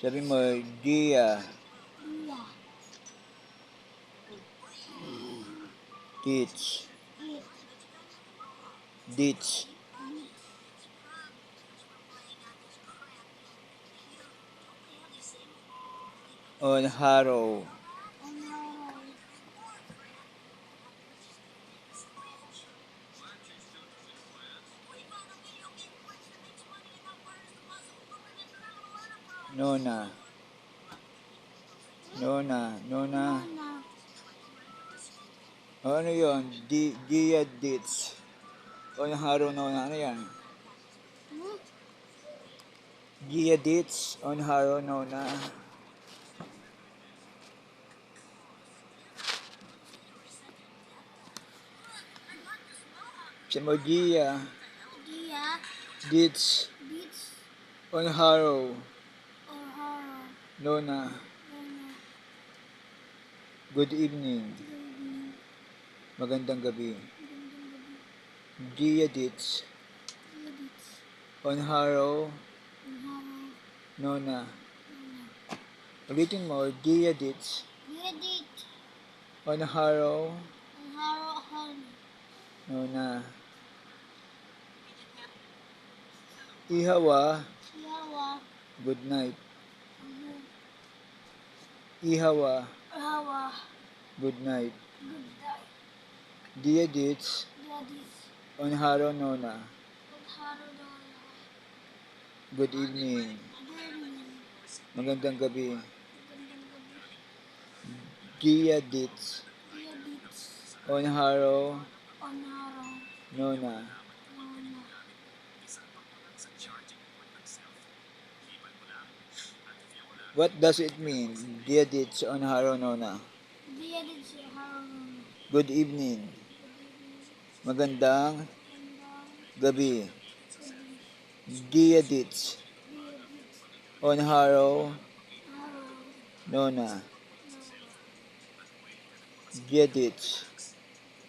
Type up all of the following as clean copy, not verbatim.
Sabi mo, Gia Dia. Teach. Eat. Ditch. Beach. On harrow. On harrow. Nona. Nona. Nona. Nona. O, ano yun? Gia Ditch. On harrow nona. Ano yan? Hmm? Gia Ditch on harrow nona. Sabi mo, Gia Dia. Ditch Beach. on harrow Or harrow. Nona. Nona. Good evening. Good evening. Magandang gabi. Magandang gabi. Gia Ditch Dia Beach. on harrow On harrow. Nona. Nona. Ulitin mo, Gia Ditch Dia Beach. on harrow On harrow. Harrow. Nona. Ihawa, Yawa. good night. Good. Ihawa, Hawa. good night. Good night. Dia Ditch Dia Beach. on harrow nona. On harrow. Nona. Good evening. Good evening. Magandang gabi. Magandang gabi. Gia Ditch Dia Beach. on harrow On harrow. nona. Nona. What does it mean? Dia Ditch on harrow nona. Dia Beach. Harrow. Nona. Good evening. Good evening. Magandang Magandang gabi. gabi. Gia Ditch Dia Beach. on harrow Harrow. nona. Nona. Gia Ditch.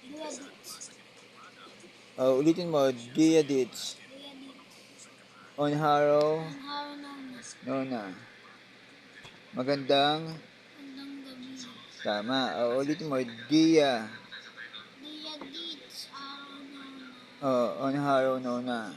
Dia Beach. Oh, ulitin mo, Gia Ditch Dia Beach. on harrow On harrow. Nona. nona. Magandang Magandang gabi. Tama. Oh, ulitin mo, Gia Dia Beach. Harrow. Nona. oh, on harrow nona.